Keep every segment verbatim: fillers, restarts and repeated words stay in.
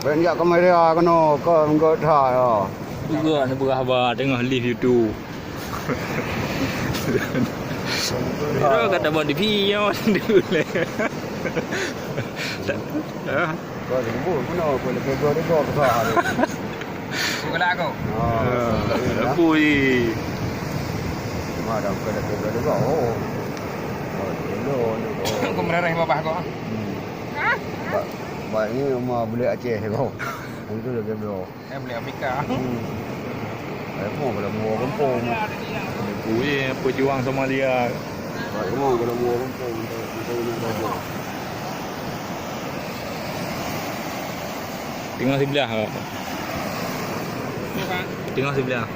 Bèk jak kamera keunoe, kon gèt that, ya. Peugah neupeugah haba teungoh live YouTube. Kira kata bak T V, ya, tu leh. Tak, ah. Kau sibuk, mana kau lagi dua ribu besar tu. Bukan aku. Ah, ya. Lepui. Cuma dah bukan lagi dua ribu. Oh. Oh, dulu, dulu. Aku merarah babah kau. Hmm. Bak, bak ni rumah buleuen Aceh kau. Itu lagi dua. Eh, buleuen Afrika. Hmm. Ai, mo kalau mua gampông. Aku je pejuang Somalia. Ai, mo kalau mua gampông untuk, untuk ini saja. Teungoh siblah. Teungoh siblah.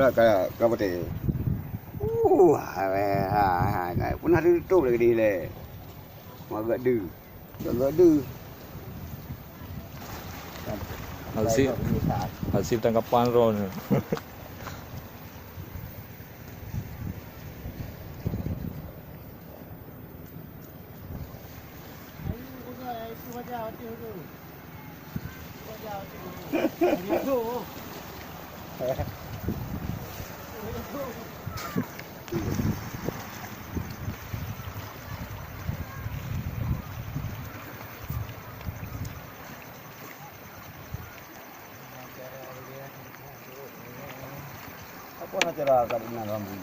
Ka, ka, ka beutôi. Uh, hai, hai, hai, hai. Pernah tutup lagi di hilang. Mak gak deu. Gak, gak deu. Hasil, hasil tangkapan droe nyoe. Apa acara kat Inan Ramli?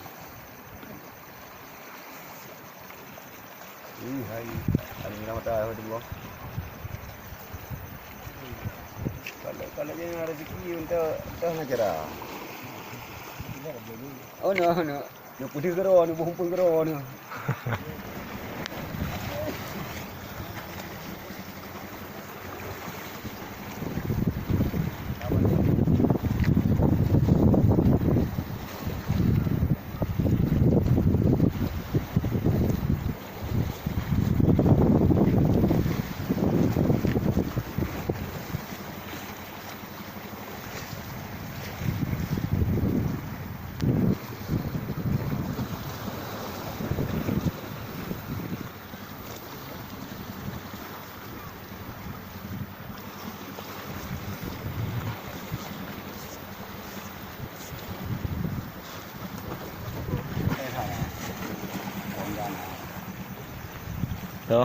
Ih, hai. Ada yang nama tahu tu, Bang. Kalau, kalau dia rezeki untuk, untuk acara. Oh, no, no. Nyoe peudeuh keudroe nyoe, beuhumpung keudroe nyoe. Yo.